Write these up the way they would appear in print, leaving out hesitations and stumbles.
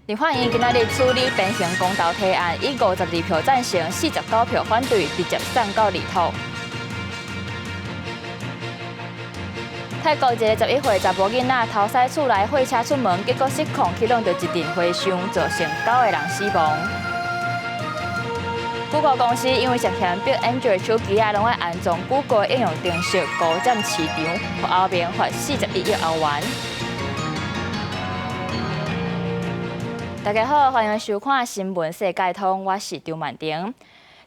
立法院今仔日處理平行公投提案，以52票贊成、49票反對，直接送到立托。泰國一個11歲查埔囡仔偷駛厝內貨車出門，結果失控去挵著一陣火燒，造成九個人死亡。谷歌公司因為涉嫌逼 Android 手機仔攏愛安裝谷歌應用程式，高佔市場，予歐盟罰41億歐元。大家好，歡迎收看《新聞世界通》，我是張曼婷。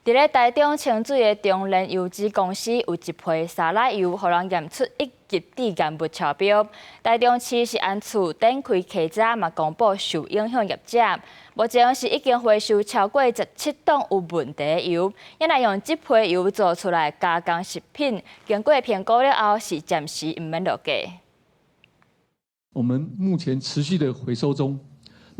佇咧台中清水的中聯油脂公司有一批沙拉油，予人驗出一級致癌物超標。台中市食安處展開稽查，嘛公布受影響業者。目前是已經回收超過17噸有問題的油，也若用這批油做出來加工食品，經過評估了後是暫時毋免落架。我們目前持續的回收中。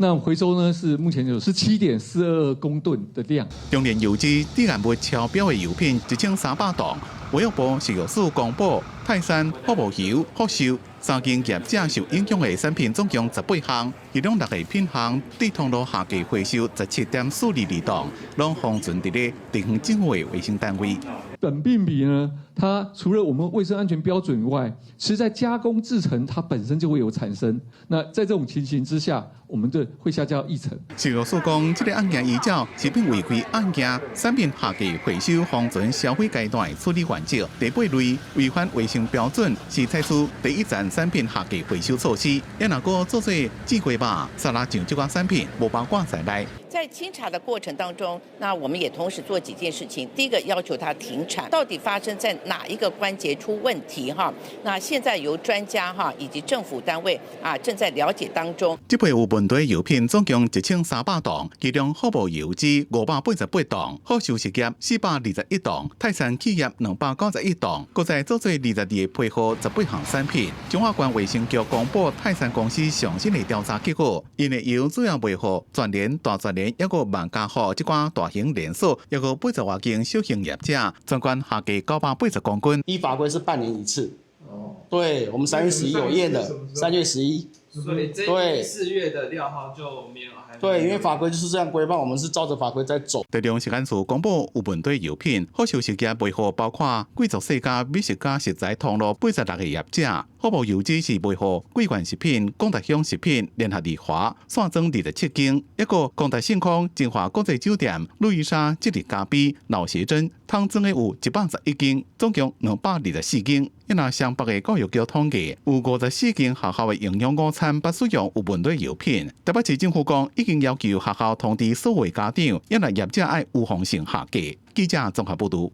那回收呢是目前有17.422公噸的量。中聯油脂致癌物超標的油品1300噸，衛福部食藥署公布泰山、福無油、福壽三間業者受影響的產品總共18項，其中六個品項對通路下架回收17.422噸，攏封存佇咧地方政府的衛生單位。苯並芘呢，它除了我們衛生安全標準以外，其實在加工製程，它本身就會有產生。那在這種情形之下，我們就會下架一層。食藥署講，這個案件依照食品違規案件產品下架回收封存銷毀階段的處理原則，第八類違反衛生標準是採取第一層產品下架回收措施。也若閣做做志雞肉、沙拉醬這款產品，無包括在內。在清查的過程當中，那我們也同時做幾件事情。第一個要求他停產，到底發生在哪一個關節出問題？哈，那現在由專家哈以及政府單位啊正在了解當中。這批有問題油品總共1300噸，其中福無油脂588噸，福壽食業421噸，泰山企業291噸，閣再做做22個批號18項產品。彰化縣衛生局公布泰山公司上新的調查結果，𪜶的油主要賣予全聯、大全聯，抑閣萬家福這寡大型連鎖，抑閣80外間小型業者，全縣下架980公斤。依法規是半年一次。哦，對，我們3月11有驗的，3月11。所以這4月的料號就沒有。對，因為法規就是這樣規範，我們是照着法規在走。台中食安處公布有問題油品，福壽食業賣予包括貴族世家、美食家食材通路86個業者，福無油脂是賣予桂冠食品、廣達香食品、聯合利華、散裝27間，抑閣光大信康、晶華國際酒店、路易莎、吉利咖啡、老協珍，通裝的有111間，總共224間。一若雙北的教育局統計，有54間學校的營養午餐捌使用有問題油品。台北市政府講，已經要求學校通知所有家長，抑若業者愛預防性下架。記者綜合報導。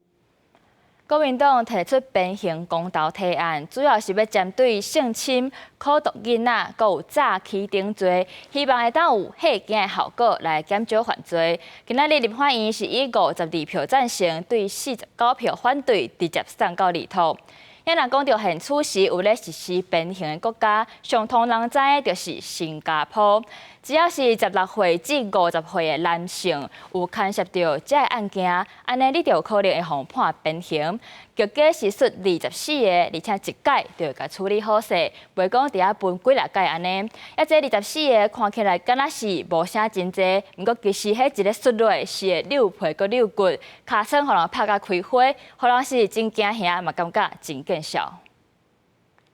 國民黨提出平行公投提案，主要是欲針對性侵、苦毒囡仔，閣有詐欺等罪，希望會當有嚇驚的效果來減少犯罪。今仔日立法院是以52票贊成，對49票反對，直接送到立托。若講著現此時有咧實施鞭刑的國家，上通人知的就是新加坡。只要是16歲至50歲的男性有牽涉著這个案件，按呢你就有可能會予判鞭刑。極佳是罰24個，而且一擺就會共處理好勢，袂講佇遐分幾若擺按呢。啊，這24個看起來敢若是無啥真濟，毋過其實彼一个摔落是會扭皮閣扭骨，尻川予人拍甲開花，予人是真驚嚇，嘛感覺真見笑。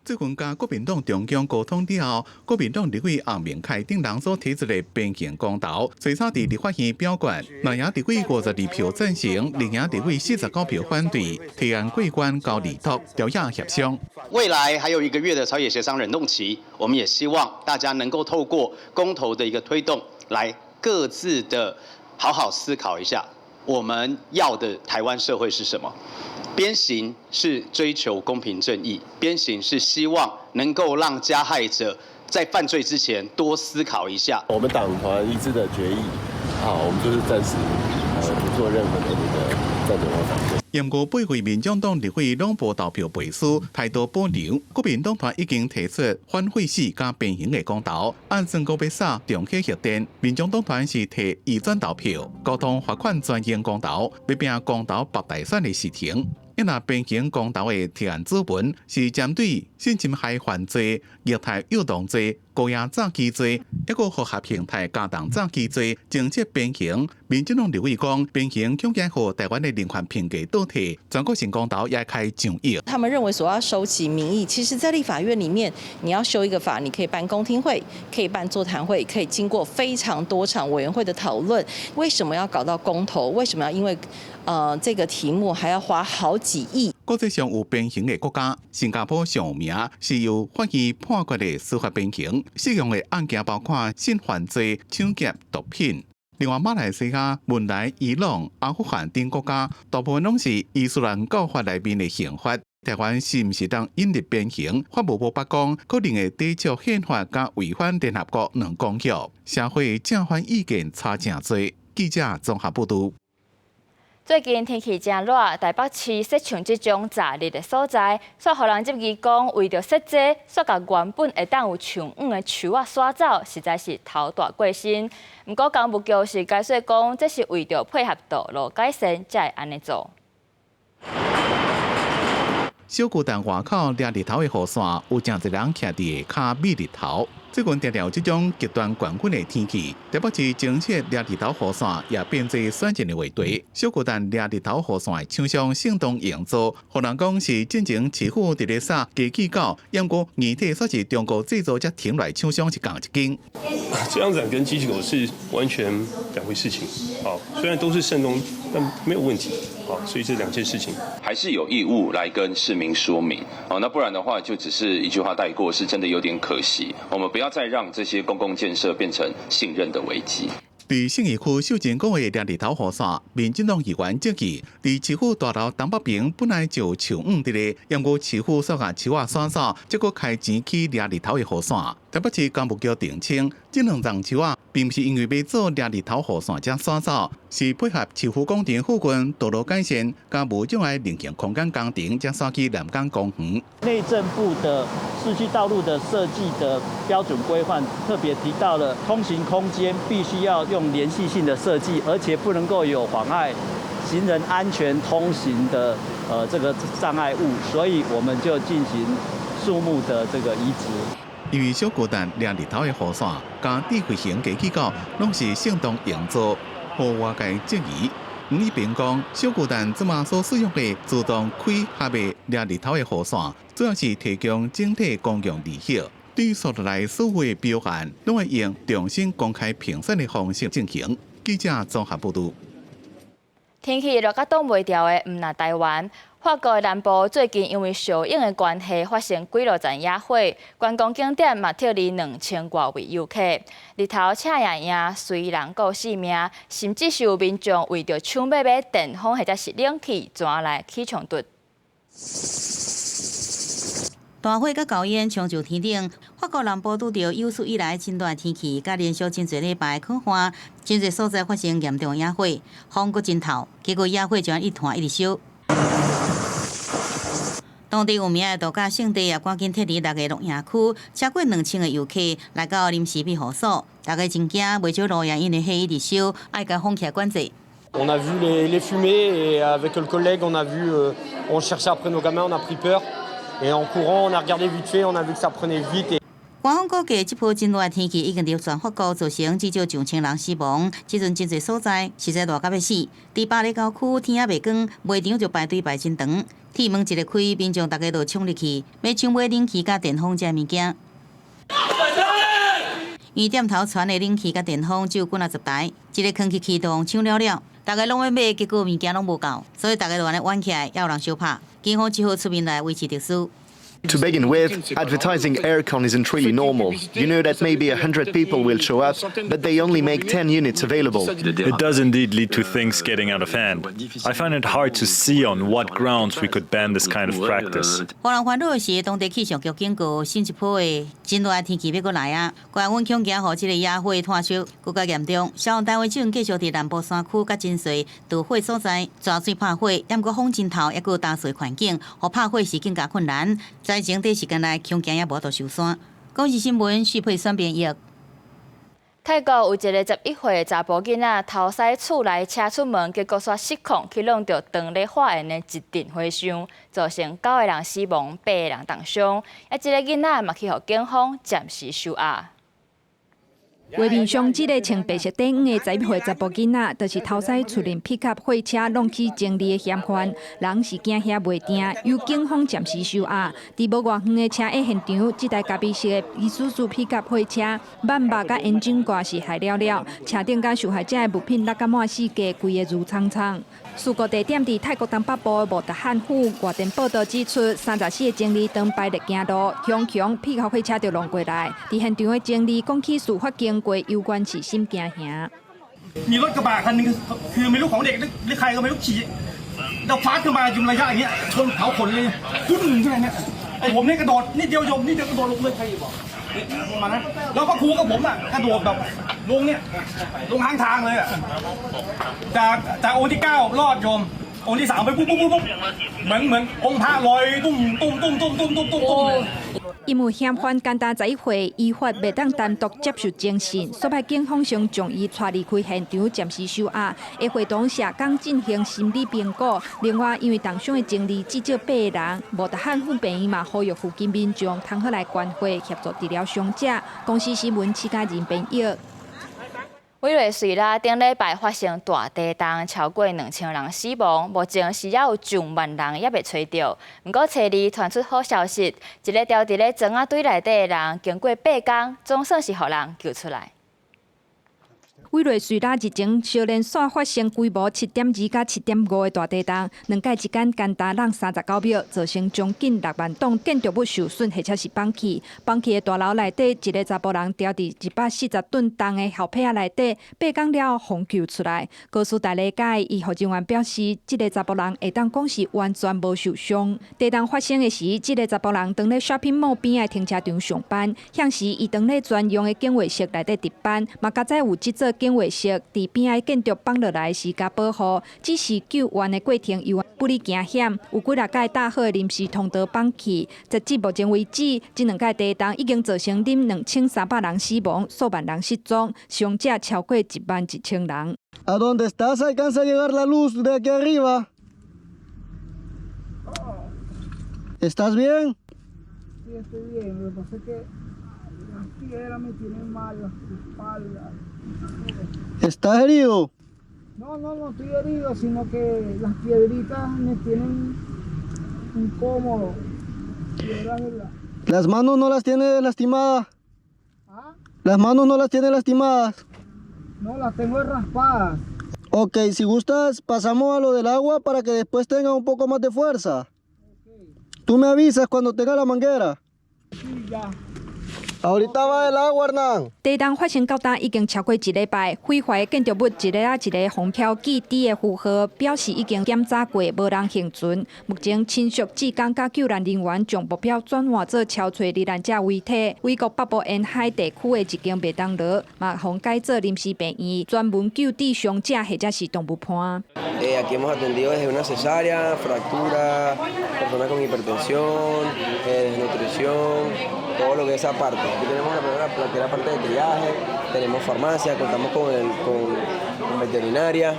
最近佮國民黨中央溝通了後，國民黨立委洪明楷等人所提出的平行公投，最早佇立法院表決，藍營立委52票贊成，綠營立委49票反對，提案過關交立托朝野協商。未來還有一個月的朝野協商冷凍期，我們也希望大家能夠透過公投的一個推動，來各自的好好思考一下，我們要的台灣社會是什麼？鞭刑是追求公平正義，鞭刑是希望能夠讓加害者在犯罪之前多思考一下。我們黨團一致的決議，好，我們就是暫時不做任何的那個贊成或反對。毋過八位民眾黨立委攏無投票背書，態度保留。國民黨團已經提出反廢死佮鞭刑的公投，按算閣欲掃重啟核電。民眾黨團是提移轉投票，交通罰款專用公投，欲拚公投縛大選的事情。若平行公投的提案主文是針對性侵害犯罪、虐待幼童罪、高壓詐欺罪，抑閣複合形態加重詐欺罪，增設鞭刑。民進黨立委講，鞭刑恐驚予台灣的人權評價倒退，全國性公投也開上億。他們認為所要收集民意，其實，在立法院裡面，你要修一個法，你可以辦公聽會，可以辦座談會，可以經過非常多場委員會的討論。為什麼要搞到公投？為什麼要因為這個題目還要花好幾億？國際上有鞭刑的國家，新加坡上有名是由法院判決的司法鞭刑，適用的案件包括性犯罪、搶劫、毒品。另外，馬來西亞、汶萊、伊朗、阿富汗等國家，大部分攏是伊斯蘭教法內面的刑法。台灣是毋是當引入鞭刑？法務部白講，可能會抵觸憲法佮違反聯合國兩公約。社會正反意見差誠濟。記者綜合報導。最近天氣誠熱，台北市設像這種炸熱的所在，煞予人質疑講，為著設計，煞共原本會當有樹蔭的樹仔徙走，實在是頭大過身。毋過工務局是解釋講，這是為著配合道路改善才會按呢做。小巨蛋外口掠日頭的雨傘，有誠濟人徛佇下跤避日頭。最近常常有這種極端高溫的天氣，台北市增設掠日頭雨傘也變做選戰的話題。小巨蛋掠日頭雨傘的廠商盛東營造，予人講是進前市府佇咧掃機器狗，毋過硬體煞是中國製造才停來廠商是仝一間。這樣子跟機器狗是完全兩回事情。好，雖然都是盛東，但沒有問題。好，所以這兩件事情還是有義務來跟市民說明。哦，那不然的話就只是一句話帶過，是真的有點可惜。我們不要再讓這些公共建設變成信任的危機。佇信義區秀珍公園掠日頭雨傘，民進黨議員質疑，佇市府大樓東北邊本來就有樹蔭佇咧，毋過市府煞共樹仔徙走，才閣開錢起掠日頭的雨傘。台北市工務局澄清，這兩叢樹仔並毋是因為欲做掠日頭雨傘才徙走，是配合市府廣場附近道路改善佮無障礙人行空間工程，才徙去南港公園。內政部的市區道路的設計的標準規範特別提到了通行空間必須要用連續性的設計，而且不能夠有妨礙行人安全通行的這個障礙物，所以我們就進行樹木的這個移植。因為小巨蛋掠日頭的雨傘，佮智慧型機器狗，攏是盛東營造，予外界質疑。吳怡平講，小巨蛋這馬所使用的自動開合的掠日頭的雨傘，主要是提供整體公共利益。對於紲落來所有的標案，攏會用重新公開評選的方式進行。記者綜合報導。天氣熱甲擋袂牢的，毋但台灣。法國南部最近因為燒湧的關係，發生幾落層野火，觀光景點嘛撤離2000外位遊客。日頭赤炎炎，隨人顧性命，甚至是有民眾為著搶欲買電風或者是冷氣，前來起衝突。大火佮高煙衝上天頂，法國南部拄著有史以來真熱天氣，佮連續真濟禮拜洘旱，真濟所在發生嚴重野火，風閣真透，結果野火就按呢一團一直燒。當地有名的度假勝地也趕緊撤離六个露營區，超過2000個遊客來到臨時庇護所，大家真驚，袂少露營因為火一直燒，愛共封起來管制。 On a vu les fumées et avec le collègue, on a vu, on cherchait après nos gamins, on a pris peur. Et en courant, on a regardé vite fait, on a vu que ça prenait vite. 官方估計，這波真熱天氣已經佇全法國造成至少上千人死亡。這陣真濟所在實在熱甲欲死。佇巴黎郊區天猶未光，賣場就排隊排真長。鐵門一个開，民眾逐家就衝入去，欲搶買冷氣佮電風這物件。因店頭傳的冷氣佮電風只有幾若十台，一个囥去啟動搶了了，逐家攏欲買，結果物件攏無夠，所以逐家就按呢冤起來，也有人相拍。警方只好出面來維持秩序。 To begin with, advertising aircon isn't really normal. You know that maybe 100 people will show up, but they only make 10 units available. It does indeed lead to things getting out of hand. I find it hard to see on what grounds we could ban this kind of practice. 予人煩惱的是，當地氣象局警告，新一波的真熱天氣欲閣來啊！高溫恐驚予這个野火湠燒閣較嚴重。消防單位正繼續佇南部山區佮真濟著火所在抓水拍火，毋過風真透，抑閣焦燥環境，予拍火時更加困難。災情短時間內恐驚也無法度收山。公視新聞徐佩選編譯。泰國有一个11歲的查埔囡仔偷駛厝內車出門，結果煞失控去挵著當咧化驗的一陣火箱，造成九个人死亡，八个人重傷。啊，這个囡仔嘛去予警方暫時收押。畫面上這个穿白色短衫的11歲查埔囡仔，就是偷駛厝內皮卡貨車挵起情侶的嫌犯，人是驚嚇袂定，由警方暫時收押。佇無偌遠的車禍現場，這台咖啡色的伊蘇祖皮卡貨車，萬把佮引擎蓋是害了了，車頂佮受害者的物品落甲滿四界，規个濡蒼蒼。事故地點佇泰國東北部的無達漢府，外電報道指出，34個情侶當排咧行路，雄雄皮卡貨車就挵過來。佇現場的情侶講起事發經過，猶原是心驚嚇。 มีรถกระบะคันนึงคือไม่รู้ของเด็กหรือใครก็ไม่รู้ขี่แล้วฟาดขึ้นมาอยู่ระยะอย่างเงี้ยชนเผาขนเลยพุ่งขึ้นมาเนี่ยไอ้ผมนี่กระโดดนิดเดียวโยมนิดเดียวกระโดดลงเลยใครบอกประมาณนั้นแล้วก็ครูกับผมอ่ะกระโดดแบบลงเนี่ยลงข้างทางเลยอ่ะจากจากองค์ที่เก้ารอดโยมองค์ที่สามไปปุ๊บปุ๊บปุ๊บปุ๊บเหมือนเหมือนองค์พระลอยตุ้มตุ้มตุ้มตุ้มตุ้มตุ้มตุ้มตุ้มเลย 因為嫌犯簡單11歲，依法袂當單獨接受偵訊，所以警方先將伊帶離開現場，暫時收押，會會同社工進行心理評估。另外，因為重傷的情侶至少八个人，無達漢府病院嘛呼籲附近民眾通好來關懷協助治療傷者。公視新聞徐嘉仁編譯。委內瑞拉頂禮拜發生大地動，超過2000人死亡，目前是猶有上萬人猶未揣著。毋過，初二傳出好消息，一个牢佇咧磚仔堆內底的人，經過八工，總算是予人救出來。委內瑞拉日前相連紲發生規模7.2佮7.5的大地動，兩擺之間干焦挵39秒，造成將近6萬棟建築物受損或者是崩去。崩去的大樓內底，一个查埔人牢佇140噸重的後壁仔內底，八工了後予救出來。哥斯達黎加的醫護人員表示，這个查埔人會當講是完全無受傷。地動發生的時，這个查埔人當咧 shopping mall 邊的停車場上班，彼時伊當咧專用的警衛室內底值班，嘛較早有這座警衛室佇邊仔建築崩落來時共保護，只是救援的過程猶不離驚險，有幾若蓋搭好的臨時通道崩去。截至目前為止，這兩擺地動已經造成恁2300人死亡，數萬人失蹤，傷者超過1萬1000人。 ¿A dónde estás alcanza a llegar la luz de aquí arriba? ¿Estás bien? Sí, estoy bien. Lo que pasa es que las piedras me tienen mal, la espalda. ¿Estás herido? No, no, no estoy herido, sino que las piedritas me tienen incómodo. Piedras de la. ¿Las manos no las tiene lastimadas? ¿Las manos no las tiene lastimadas? No, las tengo raspadas. Ok, si gustas, pasamos a lo del agua para que después tenga un poco más de fuerza. Tú me avisas cuando tenga la manguera. Sí, ya. Ahorita va el agua, Hernán. 地動發生到今已經超過一禮拜，毀壞建築物一个仔一个予標記佇的符號，表示已經檢查過，無人倖存。目前親屬、志工佮救難人員將目標轉換做搜揣罹難者遺體。美國北部沿海地區的一間麥當勞嘛，予改做臨時病院，專門救治傷者或者是動物伴。 Aquí hemos atendido desde una cesárea, fractura, personas con hipertensión, desnutrición, todo lo que es esa parte. Aquí tenemos la primera, la que es la parte de triaje, tenemos farmacia, contamos con veterinaria,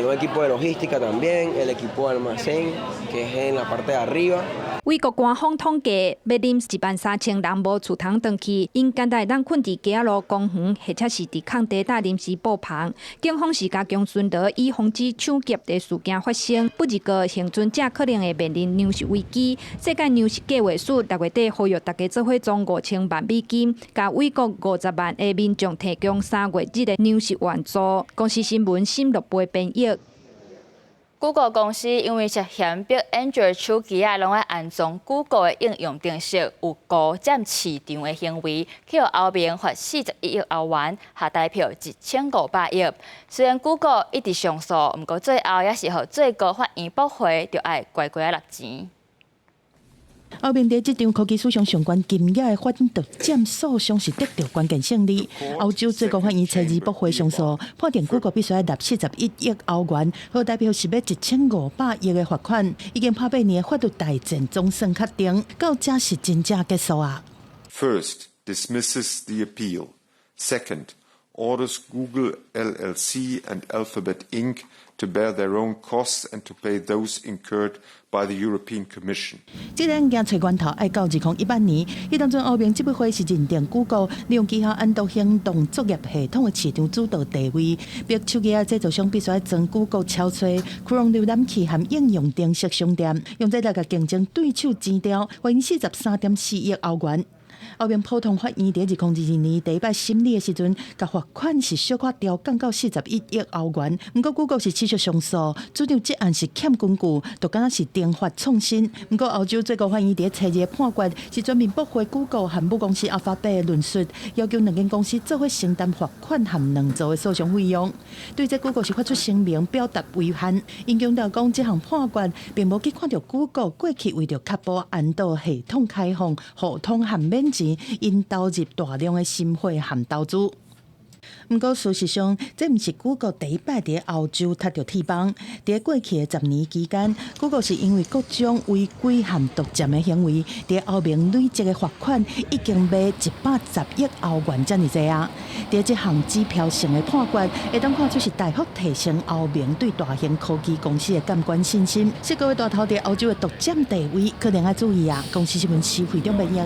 un equipo de logística también, el equipo de almacén, que es en la parte de arriba. 美國官方統計，欲啉1萬3000人無厝通轉去，𪜶敢若會當睏佇街仔路公園，或者是佇空地搭臨時布棚。警方是加強巡邏，以防止搶劫的事件發生。不過，倖存者可能會面臨糧食危機。世界糧食計劃署6月底呼籲大家做伙捐5000萬美金，共美國50萬的民眾提供3月日的糧食援助。公視新聞沈樂貝編譯。 Google 公司因為涉嫌逼 Android 手機仔攏愛安裝 Google 的應用程式，有孤佔市場的行為，去予歐盟罰41億歐元，合台票1500億。雖然 Google 一直上訴，毋過最後也是予最高法院駁回，著愛乖乖仔納錢。歐盟佇這場科技史上上懸金額的反獨佔訴訟是得著關鍵勝利。歐洲最高法院初二駁回上訴，判定谷歌必須愛納41億歐元，合台票是欲1500億的罰款。已經拍八年的法律大戰總算確定，到這是真正結束啊。 First, dismisses the appeal. Second, Orders Google LLC and Alphabet Inc. to bear their own costs and to pay those incurred by the European Commission。這個案件揣源頭愛到2018年，彼當陣歐盟執委會是認定 Google 利用旗下安卓行動作業系統的市場主導地位，逼手機仔製造商必須愛裝 Google 超揣 Chrome 瀏覽器和應用程式商店，用這來共競爭對手剪掉，罰43.4億歐元。歐盟普通法院佇2022年第一擺審理的時陣，共罰款是小可調降到41億歐元。毋過 Google 是持續上訴，主張這案是欠根據，就敢若是懲罰創新。毋過歐洲最高法院佇初二判決是全面駁回 Google 和母公司阿法貝的論述，要求兩間公司做伙承擔罰款和兩造的訴訟費用。對這 Google 是發出聲明表達遺憾，𪜶強調講這項判決並無去看著 Google 過去為著確保安卓系統開放、互通和免錢，𪜶投入大量的心血和投資。毋過事實上，這毋是 Google 第一擺佇歐洲踢著鐵枋。佇過去的10年期間，Google 是因為各種違規和獨佔的行為，佇歐盟累積的罰款已經買110億歐元遮爾濟啊！佇這項指標性的判決，會當看出是大幅提升歐盟對大型科技公司的監管信心。矽谷的大頭佇歐洲的獨佔地位，可能愛注意啊！公視新聞施會長編譯。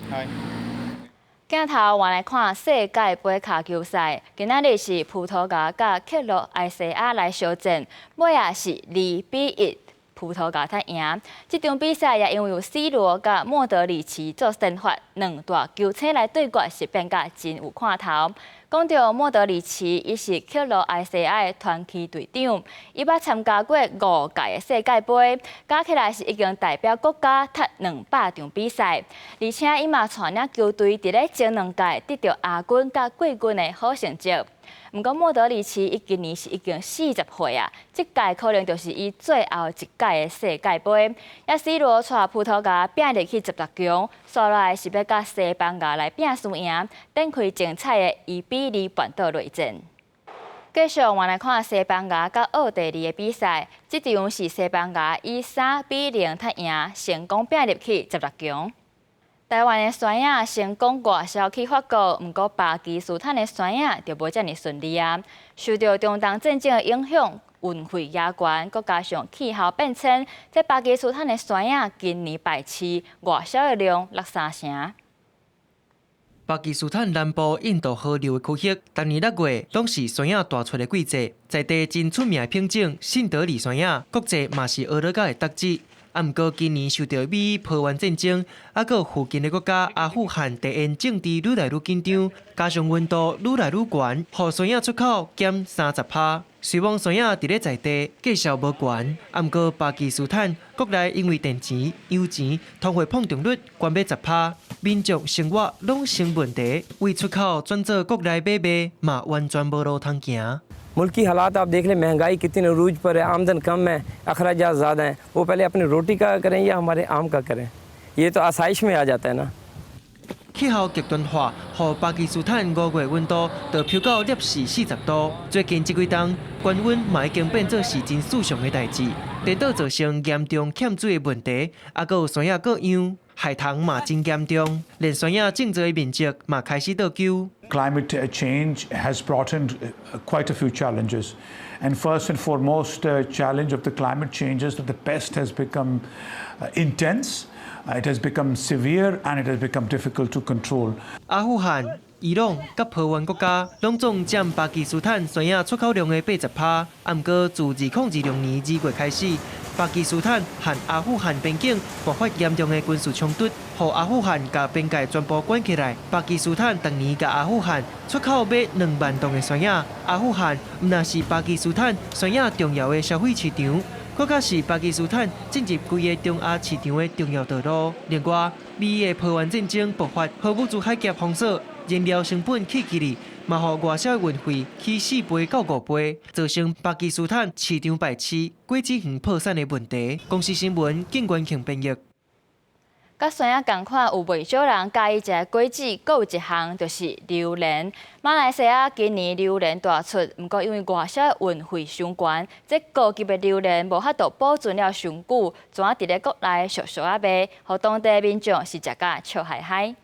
鏡頭換來看世界盃跤球賽，今仔日是葡萄牙佮克羅埃西亞來相戰，尾仔是2比1，葡萄牙較贏。這場比賽也因為有 C 羅佮莫德里奇做先發，兩大球星來對決，是變甲真有看頭。講著莫德里奇，伊是克羅埃西亞的傳奇隊長，伊捌參加過五屆的世界盃，加起來是已經代表國家踢200場比賽，而且伊嘛帶領球隊佇咧前兩屆得著亞軍佮季軍的好成績。毋過莫德里奇伊今年是已經40歲啊，這屆可能就是伊最後一屆的世界盃。也 C 羅帶葡萄牙拼入去16強，紲落來是欲佮西班牙來拼輸贏，展開精彩的1比2絆倒內戰。繼續我來看西班牙佮奧地利的比賽，這場是西班牙以3比0踢贏，成功拼入去十六強。台灣的酸葉成功外銷去法國，毋過巴基斯坦的酸葉就無遮爾順利啊。受著中東戰爭的影響，運費加懸，閣加上氣候變遷，這巴基斯坦的酸葉今年敗市，外銷的量落三成。巴基斯坦南部印度河流的區域，逐年6月攏是酸葉大出的季節，在地真出名的品種信德里酸葉，國際嘛是蚵仔的特質。啊，毋過今年受著美伊波灣戰爭，啊，閣有附近的國家阿富汗地緣政治愈來愈緊張，加上溫度愈來愈懸，予酸葉出口減30%。雖罔酸葉佇咧在地價數無懸，啊，毋過巴基斯坦國內因為電錢、油錢、通貨膨脹率懸欲10%，民眾生活攏成問題，為出口轉做國內買賣嘛，完全無路通行。 मुल्की हालात आप देख लें, महंगाई कितनी उरूज पर है, आमदन कम है, अखराजात ज़्यादा हैं। वो पहले अपनी रोटी का करें या हमारे आम का करें? ये तो आसाइश में आ जाता है ना। 氣候極端化，予巴基斯坦5月溫度就飆到攝氏40度。最近這幾冬，高溫嘛已經變做是真日常的代誌，顛倒造成嚴重欠水的問題，啊，閣有山野各樣害蟲嘛真嚴重，連山葉種植的面積嘛開始倒勼。 Climate change has brought in quite a few challenges. And first and foremost challenge of the climate change is that the pest has become intense, it has become severe, and it has become difficult to control. 阿富汗、伊朗佮波灣國家，攏總佔巴基斯坦酸葉出口量的80%。啊，毋過自2026年2月開始，巴基斯坦和阿富汗邊境爆發嚴重的軍事衝突，予阿富汗共邊界全部關起來。巴基斯坦逐年共阿富汗出口欲2萬噸的酸葉，阿富汗毋但是巴基斯坦酸葉重要的消費市場，閣較是巴基斯坦進入規個中亞市場的重要道路。另外，美伊的波灣戰爭爆發，荷姆茲海峽封鎖，燃料成本起起哩，嘛予外銷運費起4倍到5倍，造成巴基斯坦市場敗市、果子園破產的問題。公視新聞，景元慶編譯。佮酸葉仝款，有袂少人佮意食的果子，閣有一項就是榴蓮。馬來西亞今年榴蓮大出，毋過因為外銷運費傷懸，這高級的榴蓮無法度保存了傷久，怎佇咧國內俗俗仔賣，予當地民眾是食甲笑嗨嗨。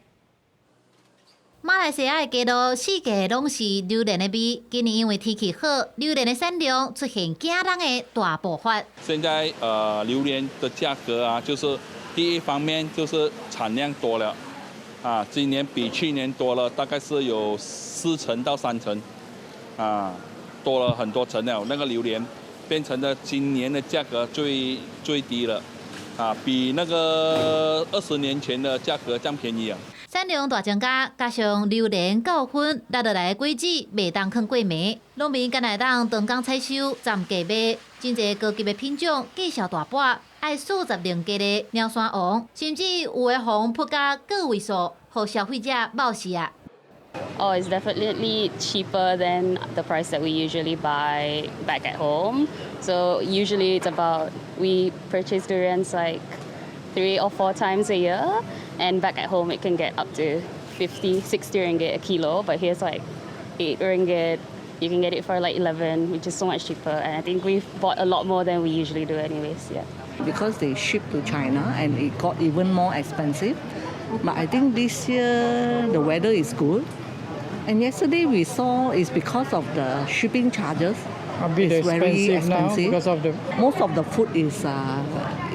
馬來西亞的街路四季攏是榴蓮的味，今年因為天氣好，榴蓮的產量出現驚人的大爆發。現在榴蓮的價格啊，就是第一方面就是產量多了，啊，今年比去年多了，大概是有4成到3成，啊，多了很多成了。那個榴蓮變成了今年的價格最最低了，啊，比那個20年前的價格這樣便宜啊。產量大增加，加上榴蓮夠薰，落落來的果子袂當囥過暝，農民干焦會當當工採收，暫價賣。真濟高級的品種，價數大把，愛40令吉的貓山王，甚至有的予人噴甲個位數，予消費者冒死啊！ Oh, it's definitely cheaper than the price that we usually buy back at home. So usually it's about, we purchase durians like three or four times a year, and back at home it can get up to 50, 60 ringgit a kilo, but here's like 8 ringgit. You can get it for like 11, which is so much cheaper. And I think we've bought a lot more than we usually do anyways, yeah. Because they ship to China and it got even more expensive. But I think this year the weather is good. And yesterday we saw it's because of the shipping charges. A bit It's very expensive now expensive. Because of the Most of the food is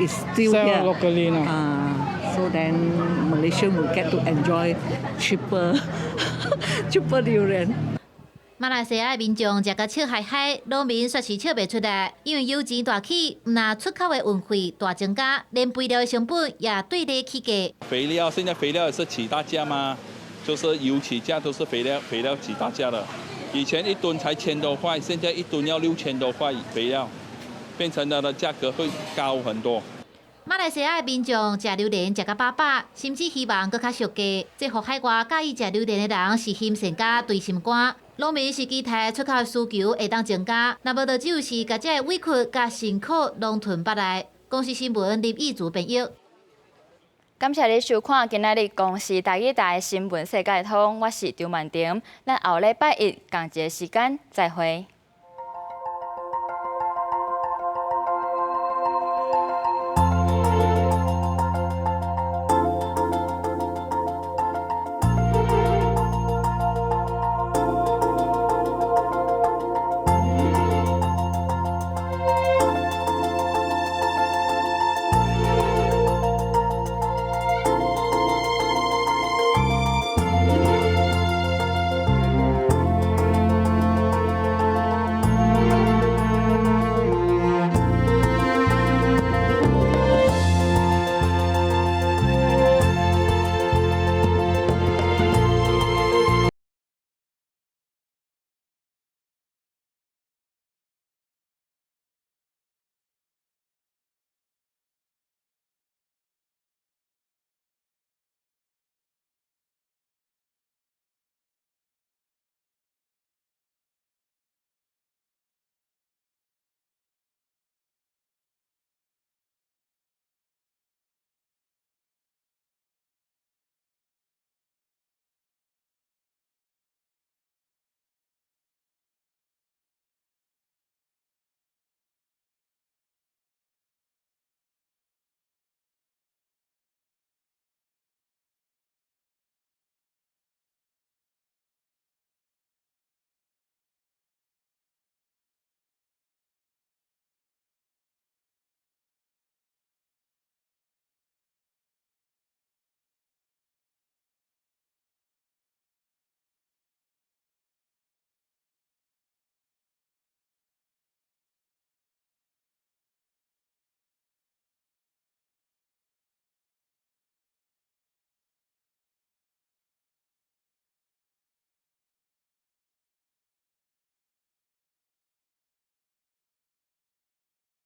still Sell here locally now. So then Malaysian will get to enjoy cheaper durian. 馬來西亞的民眾食甲笑嗨嗨，農民煞是笑袂出來，因為油錢大起，毋但出口的運費大增加，連肥料的成本也對咧起價。肥料現在肥料也是起大價嘛，就是油起價都是肥料，肥料起大價了。以前一噸才千多塊，現在一噸要6000多塊肥料，變成它的價格會高很多。馬來西亞的民眾食榴蓮食甲飽飽，甚至希望閣較俗價，這予海外佮意食榴蓮的人是欣羨佮捶心肝。農民是期待出口的需求會當增加，若無就只有是共這个委屈佮辛苦攏吞腹內。公視新聞林義祖編譯。感謝你收看今仔日公視台語台新聞世界通，我是張曼婷，咱後禮拜一仝一个時間再會。